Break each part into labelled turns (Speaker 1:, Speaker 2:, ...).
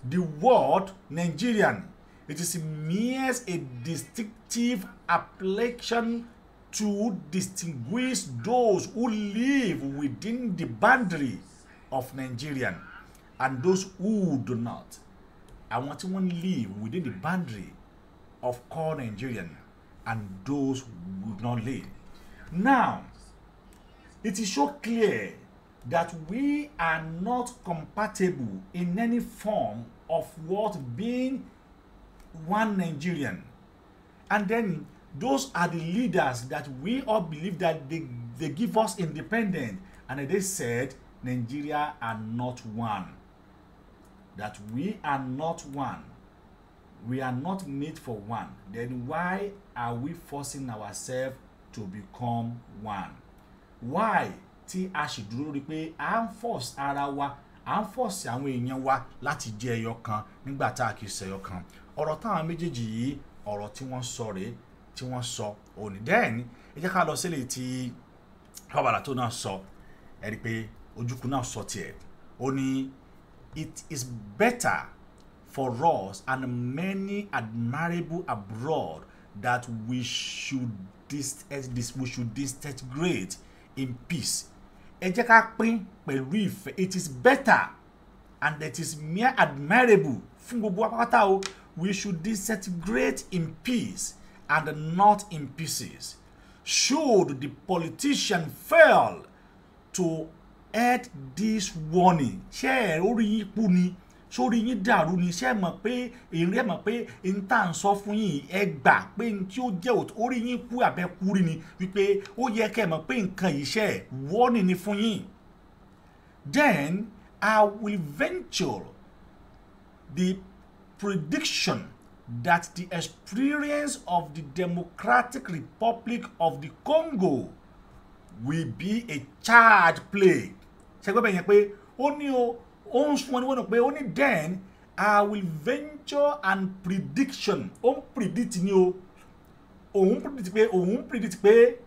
Speaker 1: The word Nigerian, it is mere a distinctive appellation to distinguish those who live within the boundary of Nigerian and those who do not. Àwọn tí wọ́n live within the boundary of core Nigerian and those who do not live. Now, it is so clear that we are not compatible in any form of what being one Nigerian. And then those are the leaders that we all believe that they give us independence. And they said Nigeria are not one. That we are not one. We are not made for one. Then why are we forcing ourselves to become one? Why tí a sì dúró rí pé à ń force ara wa, à ń force àwọn èèyàn wa láti jẹ́ ẹyọ kan nígbà tá a kì í ṣe ẹyọ kan? Ọ̀rọ̀ táwọn méjèèjì yìí, ọ̀rọ̀ tí wọ́n sọ rèé tí wọ́n sọ òní. Then ẹ jẹ́ ká lọ sílẹ̀ tí Fábàlà tó náà sọ. Ẹ rí i pé Ojukwu náà sọ tiẹ̀. Ó ní, "It is better for us and many admirable abroad that we should disintegrate in peace." Ẹ jẹ́ ká pín pẹ̀lú ìfẹ́. It is better and it is mere admirable fún gbogbo wa pátá o, we should disintegrate in peace and not in pieces. Should the politician fail to heed this warning, ṣé ẹ orí yín kú ni? Sórí yín dàrú ni? Ṣé ẹ mọ̀ pé èrè, ẹ mọ̀ pé n tá à ń sọ fún yín, ẹ gbà pé n tí ó jẹ́ òtún, orí yín kú àbẹ kú rí ni wípé ó yẹ kẹ́ ẹ mọ̀ pé nǹkan yìí ṣe warning ni fún yín. Then I will venture the prediction that the experience of the Democratic Republic of the Congo will be a child play. Ṣe gbọ́ bẹ́ẹ̀ yẹn pé ó ní o, ó ń fún wọn ní wọ́n pé ó ní, then I will venture and prediction, ó ń predict ní o, òun predict pé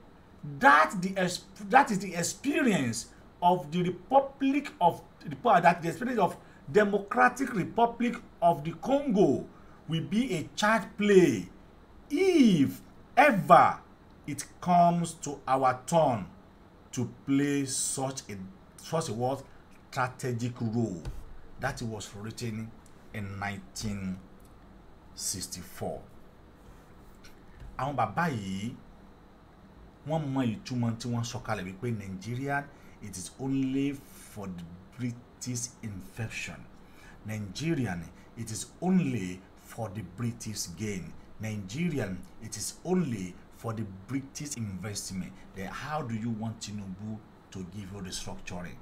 Speaker 1: that is the experience of the Republic of that the experience of Democratic Republic of the Congo will be a child play if ever it comes to our turn to play such a what, strategic role. That was written in 1964. Àwọn bàbá yìí, wọ́n mọ ìtumọ̀ tí wọ́n sọ kalẹ̀ wípé Nigeria, it is only for the British infection. Nigerian, it is only for the British gain. Nigerian, it is only for the British investment. Then how do you want Tinubu to give you restructuring?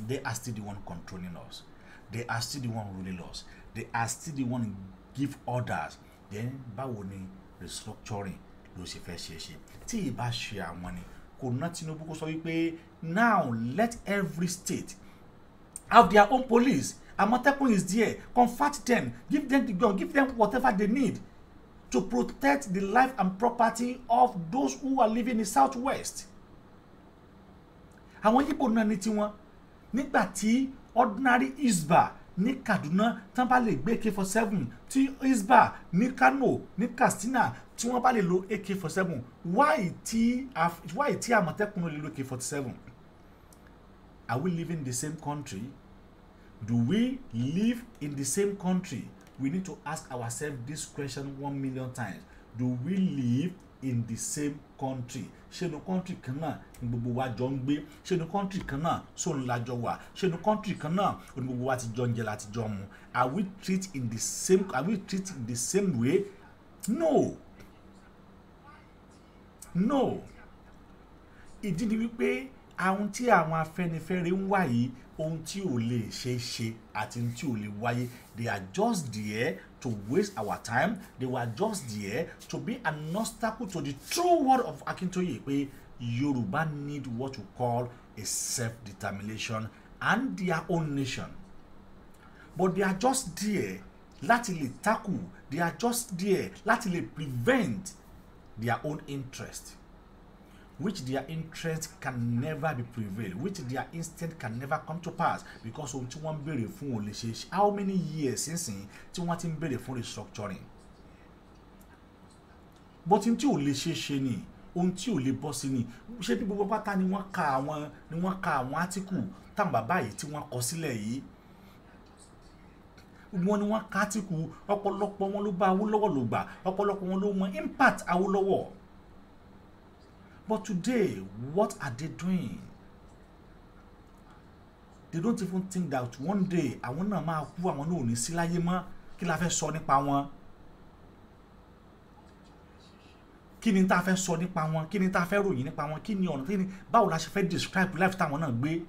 Speaker 1: They are still the one controlling us. They are still the one ruling us. They are still the one give orders. Then báwo ni restructuring ló ṣe fẹ́ ṣe ṣe? Tí ì bá ṣe àwọn ni kò ná Tinubu kó sọ wípé now let every state have their own police. Àmọ̀tẹ́kùn is there. Convert them, give them the gun, give them whatever they need to protect the life and property of those who are living in Southwest. Àwọn Yíbò náà ní tiwọn. Nígbà tí ordinary Hisbah ní Kaduna tán bá lè gbé AK-47, tí Hisbah ní Kano, ní Katsina, tí wọ́n bá lè lo AK-47, why tí Àmọ̀tẹ́kùn lè lo AK-47? Are we living in the same country? Do we live in the same country? We need to ask ourselves this question 1 million times. Do we live in the same country? Ṣé inú country kan náà ni gbogbo wa jọ ń gbé? Ṣé inú country kan náà sóun la jọ wà? Ṣé inú country kan náà ni gbogbo wa ti jọ ń jẹ láti jọ mu? Are we treat in the same way? No. Ìdí ni wípé àwọn tí àwọn Afẹ́nifẹ́re ń wá yìí, ohun tí ò lè ṣe é ṣe àti ohun tí ò lè wáyé. They are just there to waste our time. They were just there to be an obstacle to the true word of Akintoye pé Yorùbá need what we call a self-determination and their own nation. But they are just there láti lè tackle, they are just there láti lè prevent their own interest. which their interest can never be prevailed, which their instinct can never come to pass, because ohun tí wọ́n ń béèrè fún ò lè ṣe. How many years sínsìn tí wọ́n ti ń béèrè fún restructuring? But ohun tí ò lè ṣe ṣe ni, ohun tí ò lè bọ́ sí ni. Ṣé bí gbogbo pátá ni wọ́n ka àwọn article táwọn bàbá yìí tí wọ́n kọ sílẹ̀ yìí? Wọn ni wọ́n ka article. Ọ̀pọ̀lọpọ̀ wọn ló bá Awólọ́wọ̀ lò gbà, ọ̀pọ̀lọpọ̀ wọn ló mọ impact Awólọ́wọ̀. But today, what are they doing? They don't even think that one day àwọn náà máa kú, àwọn náà ò ní sí láyé mọ́. Kí la fẹ́ sọ nípa wọn? Kí ni tá a fẹ́ sọ nípa wọn? Kí ni tá a fẹ́ ròyìn nípa wọn? Kí ni ọ̀nà kí ni báwo la ṣe fẹ́ describe life táwọn náà gbé?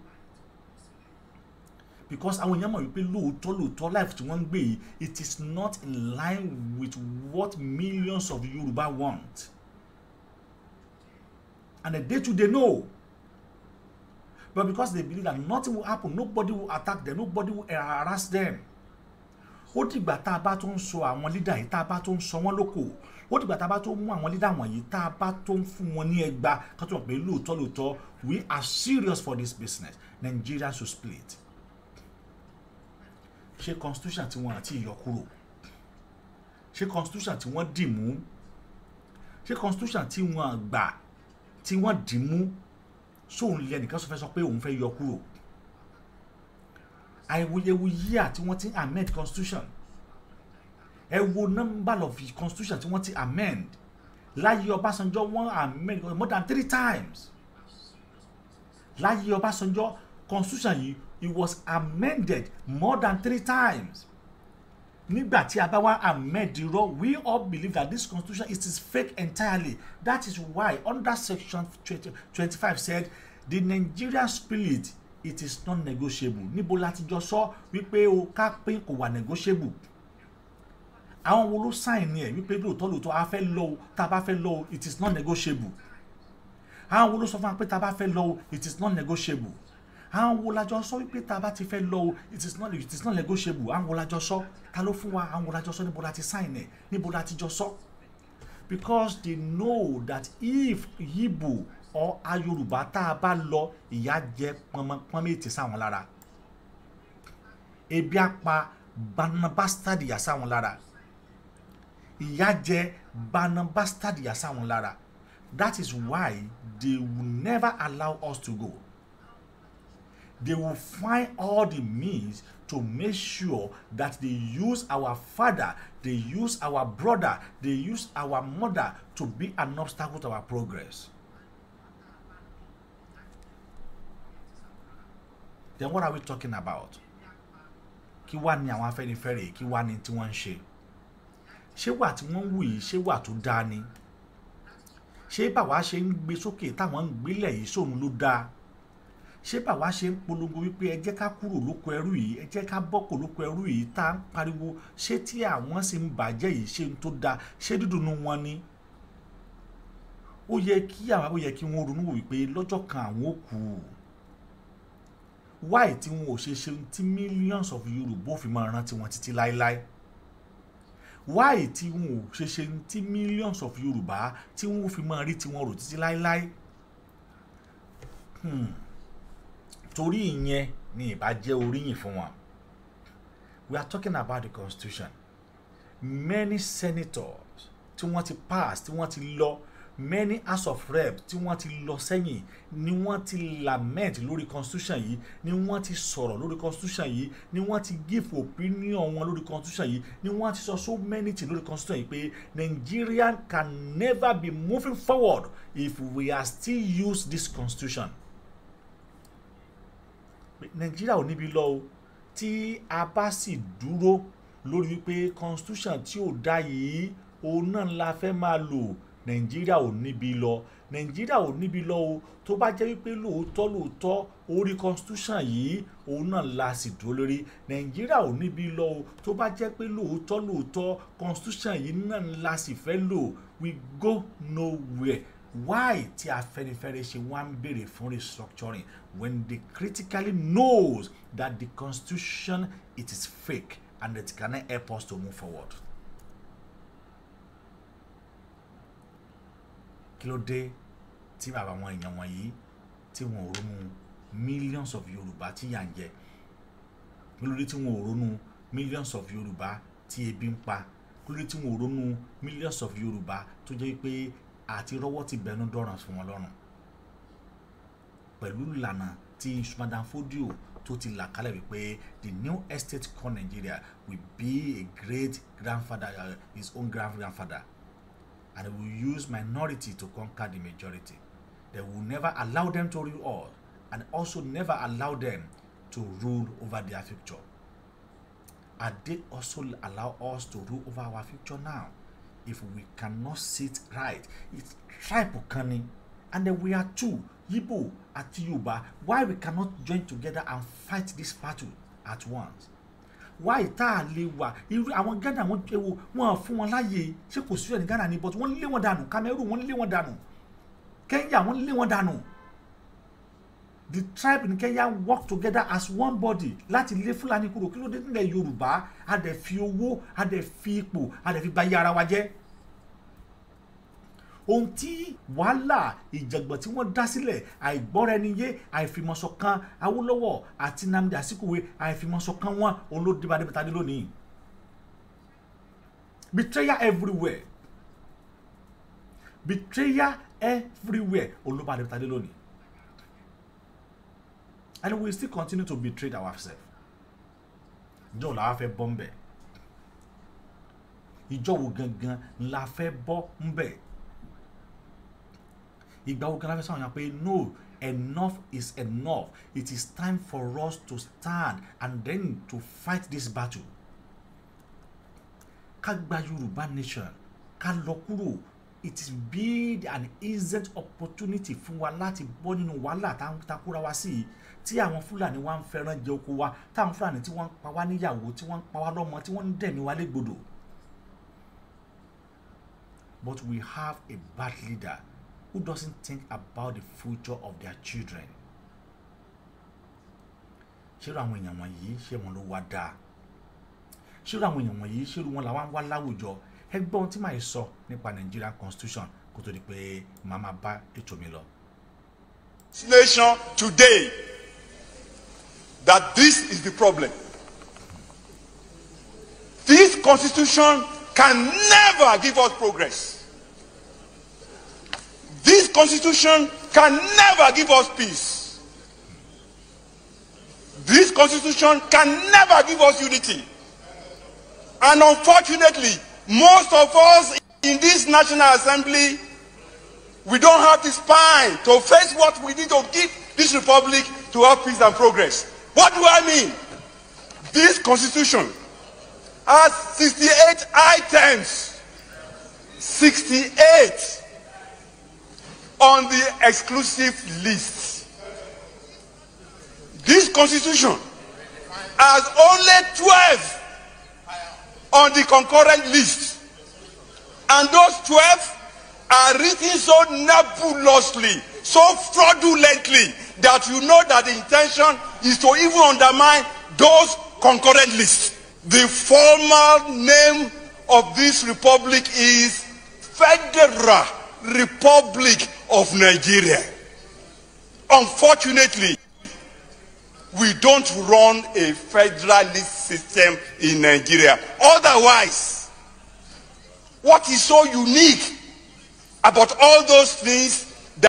Speaker 1: Because àwọn èèyàn mọ̀ wípé lóòótọ́ lóòótọ́, life tí wọ́n ń gbé yìí, it is not in line with what millions of Yoruba want, and the day to they know. But because they believe that nothing will happen, nobody will attack them, nobody will harass them. Ó dìgbà tá a bá tó ń sọ àwọn leader yìí, tá a bá tó ń sọ wọ́n lóko, ó dìgbà tá a bá tó mú àwọn leader wọ̀nyí, tá a bá tó ń fún wọn ní ẹgba, ká tó mọ̀ pé lóòótọ́ lóòótọ́, we are serious for this business. Nigeria should split. Ṣé constitution tí wọ́n àti ìyọ kúrò, ṣé constitution tí wọ́n dì mú, ṣé constitution tí wọ́n gbà tí wọ́n dì mú, sóun lẹ nìkan sọ fẹ́ sọ pé òun fẹ́ yọ kúrò? Àìwòyewo yíyà tí wọ́n ti amend constitution. Ẹ wo number of constitution tí wọ́n ti amend láyé Ọbásanjọ́. Wọ́n amend more than three times láyé Ọbásanjọ́. Constitution yìí, it was amended more than three times. Nígbà tí a bá wá amend irọ́, we all believe that this constitution, it is fake entirely. That is why under section 25 said the Nigerian split, it is not negotiable. Níbo la ti jọ sọ wípé o ká pín kò wà negotiable? Àwọn wo ló sign ẹ̀ wípé lóòótọ́ lóòótọ́ a fẹ́ lọ o, tá a bá fẹ́ lọ o, it is not negotiable? Àwọn wo ló sọ fún wa pé tá a bá fẹ́ lọ o, it is not negotiable? Àwọn wo la jọ sọ wípé tá a bá ti fẹ́ lọ o, it is not negotiable? Àwọn wo la jọ sọ? Ta ló fún wa? Àwọn wo la jọ sọ? Níbo la ti sign ẹ̀? Níbo la ti jọ sọ? Because they know that if Igbo or Yorùbá tá a bá lọ, ìyà jẹ pọnmọpọnmọ ètè sáwọn lára, ebi á pa banabastard ìyà sáwọn lára, ìyà jẹ banabastard ìyà sáwọn lára. That is why they will never allow us to go. They will find all the means to make sure that they use our father, they use our brother, they use our mother to be an obstacle to our progress. Then what are we talking about? Kí wá ní àwọn Afẹ́nifẹ́re? Kí wá ní tí wọ́n ń ṣe? Ṣé wà tí wọ́n ń wù yìí, ṣé wà tó dáa ni? Ṣé báwa ṣe ń gbé sókè táwọn ń gbélẹ̀ yìí, sóun ló dáa? Ṣé báwa ṣe ń polongo wípé ẹ jẹ́ ká kúrò lóko ẹrú yìí, ẹ jẹ́ ká bọ́kò lóko ẹrú yìí, tá à ń pariwo, ṣé tí àwọn sì ń bàjẹ́ yìí, ṣé ń tó dáa? Ṣé dídùnnú wọn ni? Ó yẹ kí wọ́n ronú wò wípé lọ́jọ́ kan àwọn ó kú. Why tí wọn ò ṣe ṣe tí millions of Yorùbá ò fi máa rántí wọn títí láéláé? Why tí wọn ò ṣe ṣe tí millions of Yorùbá tí wọn ò fi máa rí tiwọn rò títí láéláé? Torí ìyẹn ni ìbá jẹ́ oríyìn fún wọn. We are talking about the constitution. Many senators tí wọ́n ti pass, tí wọ́n ti lọ, many House of Rep tí wọ́n ti lọ sẹ́yìn ni wọ́n ti lament lórí constitution yìí, ni wọ́n ti sọ̀rọ̀ lórí constitution yìí, ni wọ́n ti give opinion wọn lórí constitution yìí, ni wọ́n ti sọ so many things lórí constitution yìí pé Nigeria can never be moving forward if we are still use this constitution. Nigeria ò níbi lọ o tí a bá sì dúró lórí wípé constitution tí ò dá yìí, òun náà la fẹ́ máa lò. Nàìjíríà ò níbi lọ, Nàìjíríà ò níbi lọ o. Tó bá jẹ́ wípé lóòótọ́ lóòótọ́ orí constitution yìí, òun náà la sì dúró lórí, Nàìjíríà ò níbi lọ o. Tó bá jẹ́ pé lóòótọ́ lóòótọ́ constitution yìí náà la sì fẹ́ lò, we go nowhere. Why tí Afẹ́nifẹ́re ṣe wá ń béèrè fún restructuring when they critically knows that the constitution, it is fake and it cannot help us to move forward? Kí ló dé Tí bàbá wọn èèyàn wọ̀nyí tí wọn ò ronú millions of Yorùbá tí yà ń jẹ? Kí ló dé tí wọn ò ronú millions of Yorùbá tí ebi ń pa? Kí ló dé tí wọn ò ronú millions of Yorùbá tó jẹ́ pé àti rọ́wọ́ ti bẹnu dọ̀ràn fún wọn lọ́rùn? Pẹ̀lú ìlànà tí Usman Dan Fodio tó ti là kálẹ̀ wípé the new estate called Nigeria will be a great grandfather, his own grand grandfather, and he will use minority to conquer the majority. They will never allow them to rule all and also never allow them to rule over their future. And they also allow us to rule over our future now if we cannot sit right? It's tribe kan ni, and then we are two, Igbo àti Yorùbá. Why we cannot join together and fight this battle at once? Why tá a lè wà irú àwọn Ghana? Wọn ewo wọn fún wọn láàyè. Ṣé kò sí ẹ̀ ní Ghana ni? But wọ́n lé wọn dànù. Cameroon, wọ́n lé wọn dànù. Kenya, wọ́n lé wọn dànù. The tribe in Kenya work together as one body láti lé Fúlàní kúrò. Kí ló dé nílẹ̀ Yorùbá, a dẹ̀ fi owó, a dẹ̀ fi ipò, a dẹ̀ fi bà ayé ara wa jẹ́? Ohun tí wàhálà ìjàngbọ̀n tí wọ́n dá sílẹ̀, àìgbọ́ra-ẹni-yé, àìfìmọ̀ṣọ̀kan Awólọ́wọ̀ àti Nnamdi Azikiwe, àìfìmọ̀ṣọ̀kan wọn, òun ló dé bá débi tá a dé lónìí. Betrayal everywhere, betrayal everywhere, òun ló bá débi tá a dé lónìí, and we still continue to betray ourselves. Ìjọ wo la wá fẹ́ bọ́ ń bẹ̀? Ìjọ wo gangan la fẹ́ bọ́ ń bẹ̀? Ìgbà wo gan la fẹ́ sọ̀rọ̀ yẹn pé no, enough is enough, it is time for us to stand and then to fight this battle? Ká gba Yorùbá nation, ká lọ kúrò. It is be an instant opportunity fún wa láti bọ́ nínú wàhálà tá a kóra wa sí yìí, tí àwọn Fúlàní wa ń fẹ́ràn jẹ oko wa, táwọn Fúlàní tí wọ́n ń pa wá níyàwó, tí wọ́n ń pa wá lọ́mọ, tí wọ́n ń dẹ̀mí wa légbodò. But we have a bad leader who doesn't think about the future of their children. Ṣé irú àwọn èèyàn wọ̀nyí, ṣé wọn ló wá dáa? Ṣé irú àwọn èèyàn wọ̀nyí, ṣé irú wọn làwọn wá láwùjọ? Ẹ gbọ́ ohun tí màá sọ nípa Nigerian constitution kó tó di pé màá máa bá ètò mi lọ.
Speaker 2: Nation today that this is the problem. This constitution can never give us progress. This constitution can never give us peace. This constitution can never give us unity. And unfortunately, most of us in this National Assembly, we don't have the spine to face what we need to give this republic to have peace and progress. What do I mean? This constitution has 68 items. 68 on the exclusive list. This constitution has only 12 on the concurrent list. And those 12 are written so nebulously, so fraudulently, that you know that the intention is to even undermine those concurrent lists. The formal name of this republic is Federal Republic of Nigeria. Unfortunately, we don't run a federalist system in Nigeria. Otherwise, what is so unique about all those things